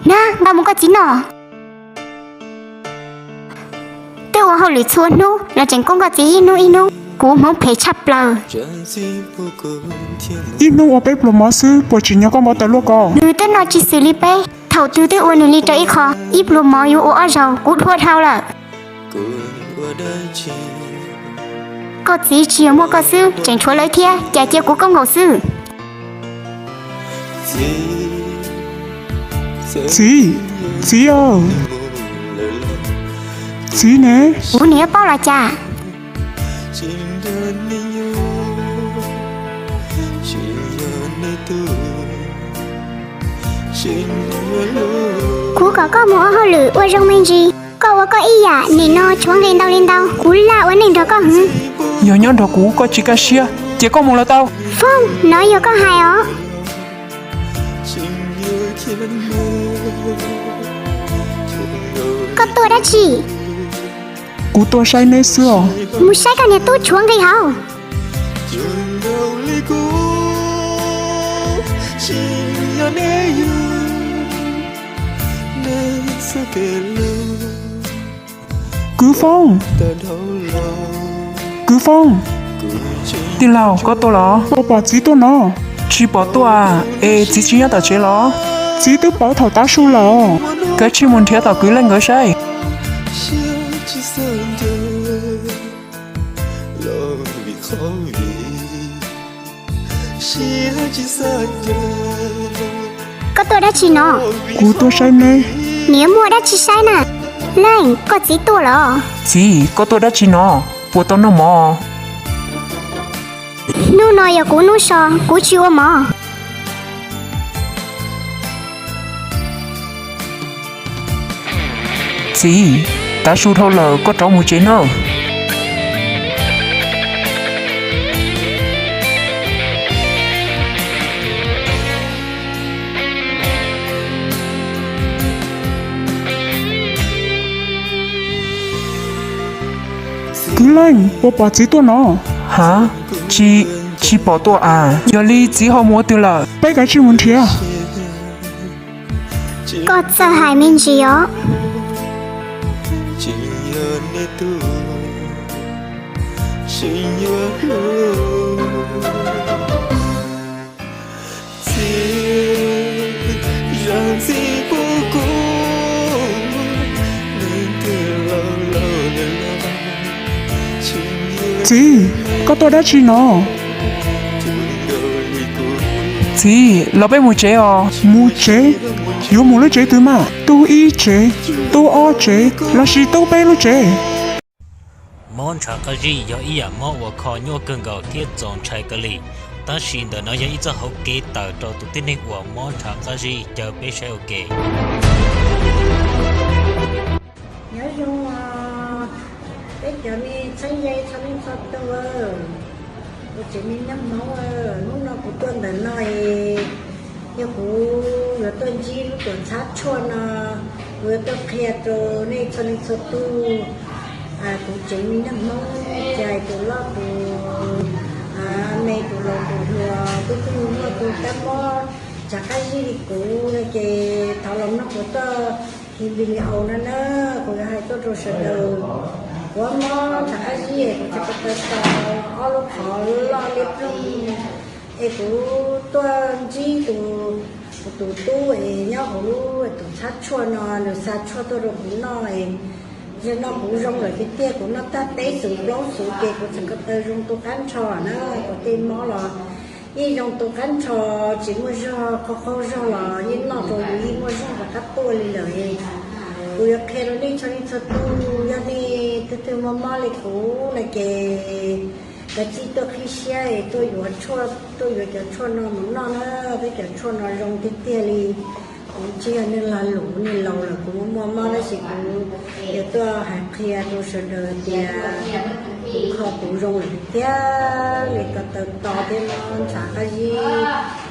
Nab, nqa mus koj txiv noj. Twb ua hauj lwm txhua hnub los tseem koob koj txiv ib hnub ib hnub, kuv hmoov phem tshaj plaws. Ib hnub ua peb pluas mov xwb puas tsim nyog koj npau taws luaj ko? Nws twb noj tsis xws li peb, thaum twg twb ua nws li rau ib qho, ib pluas mov yuav ua ob zaug, kuv dhuav dhau lawm. Koj txiv tsis yog muaj koj xwb, tseem tshuav lawv thiab, cas cia kuv koob nkaus xwb. Txiv, txiv aw, txiv ne? Kuv niam paub los cas? Kuv kom koj mus ua hauj lwm ua zoo me ntsis, koj ua koj ib yam, nim no tshuav nqi ntau li ntau, kuv laj ua neej nrog koj hwv. Yog nyob nrog kuv koj tsis kaj siab, ces koj mus los tau. Fooj, no yog koj hais os. Koj tuaj dab tsi? Kuv tuaj saib neb xwb os. Mus saib koj niag tub tshuav nqi hauv. Kwv Foob, Kwv Foob. Tij laug, koj tuaj los? Puas pom txiv tuaj no? Tsis pom tuaj es txiv tsis nyob tom tsev los? Txiv twb pauv thaum tav su lawm. Kav tsij mus nrhiav tom kwv Leej nkawd saib. Koj tuaj dab tsi no? Kuv tuaj saib neb. Niam, muaj dab tsi saib na? Leej, koj txiv tuaj los? Txiv, koj tuaj dab tsi no? Puas tau noj mov? Hnub no yog kuv hnub so, kuv tsis ua mov. Txiv, tav su dhau lawm, koj rov mus tsev nawb. Kwv Leej, puas pom txiv tuaj no? Ha, tsis, tsis pom tuaj as. Yog li txiv ho mus ua twg lawm? Peb kav tsij mus nrhiav. Koj txawj hais me ntsis os. Txiv, koj tuaj dab tsi no? Txiv, los peb mus tsev os. Mus tsev? Yuav mus lub tsev twg mas? Tub ib tsev, tub ob tsev, lossis tub peb lub tsev? Mob ntshav qab zib yog ib yam mob uas kho nyuaj kawg nkaus thiab txaus ntshai kawg li, tab sis ntawm no yog ib txoj hauv kev tawm rau tus tib neeg uas mob ntshav qab zib, caw peb saib ua ke. Nyob zoo os, peb cov me txheeb ze txhua leej txhua tus, kuv tsev me nyab Hmoob, hnub no kuv tuaj ntawm no es yog kuv yuav tuaj ntsib lub tuam txhab tshuaj no, kuv yuav tuaj qhia rau nej txhua leej txhua tus. Kuv tsev me nyab Hmoob, cas tus loj tus me, tus laus tus hluas, twb twb muaj tus kab mob ntshav qab zib li kuv no ces thov los mloog kuv txoj video no na, kuv yuav hais tuaj rau sawv daws. Kuv mob ntshav qab zib es kuv tsis tau tau ob lub qhov loj liab ploog, es kuv tuaj ntsib tus, kuv tus tub es nyob hauv lub tuam txhab tshuaj no, nws xa tshuaj tuaj rau kuv noj es, zaum no kuv zoo lawm tiag tiag, kuv noj tag peb xuv plaub xuv ces kuv tseem ko taw zoo tu qab nrho na, kuv tej mob los yeej zoo tu qab nrho, tsis muaj zog, qaug qaug zog los yeej noj rau yus yeej muaj zog rov qab tuaj li lawm. Kuv yuav qhia rau nej txhua leej txhua tus, yog nej twg twg mob mob li kuv no ces kav tsij tuaj qhib siab es tuaj yuav tshuaj, tuaj yuav cov tshuaj no mus noj na, peb cov tshuaj no zoo tiag tiag li. Kuv tsis yog neeg lag luam, neeg laus lawm kuv muaj muaj mob tab sis kuv yuav tuaj hais qhia rau sawv daws tias kuv kho kuv zoo lawm tiag tiag li, ko taw to thiab mob ntshav qab zib,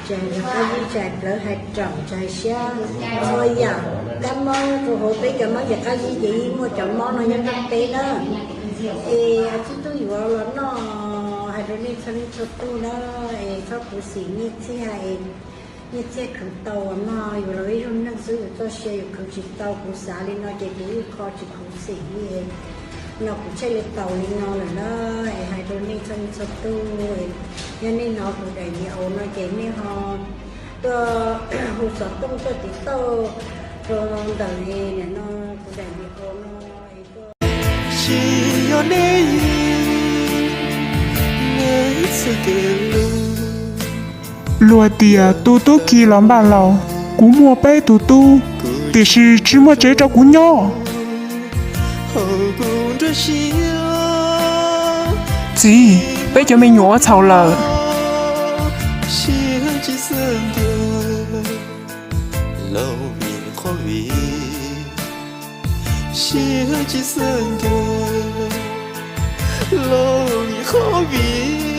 tsis hais qab zib, tsis hais plawv hais raum, tsis hais siab, txhua yam kab mob rau hauv peb cov mob ntshav qab zib ces yeej muaj cov mob no nyob rau peb na. Es txib tub yuav los noj, hais rau nej txhua leej txhua tus na, es txhob khuv xim nyiaj txiag, nyiaj txiag khwv tau no yuav los ib zaug neeg Yus txoj sia yus khwv tsis tau, kuv xav li no ces kuv yeej kho tsis khuv xim li. No kuv thiaj li tau li no lawm na. Es hais rau nej txhua leej txhua tus, yog nej hnov kuv daim video no ces nej ho tuaj hu xov tooj tuaj tiv tauj rau ntawm no kuv daim video no. Tsis yog nej, nej txhais tes lus. Luag tias tus tub khi los npaj laus, kuv muaj peb tus tub, tiam sis tsis muaj tsev rau kuv nyob. Txiv, peb cov me nyuam ua txhaum lawm. Sib tsis xav ntuas, los vim qhov vim, sib tsis xav ntuas, los vim qhov vim.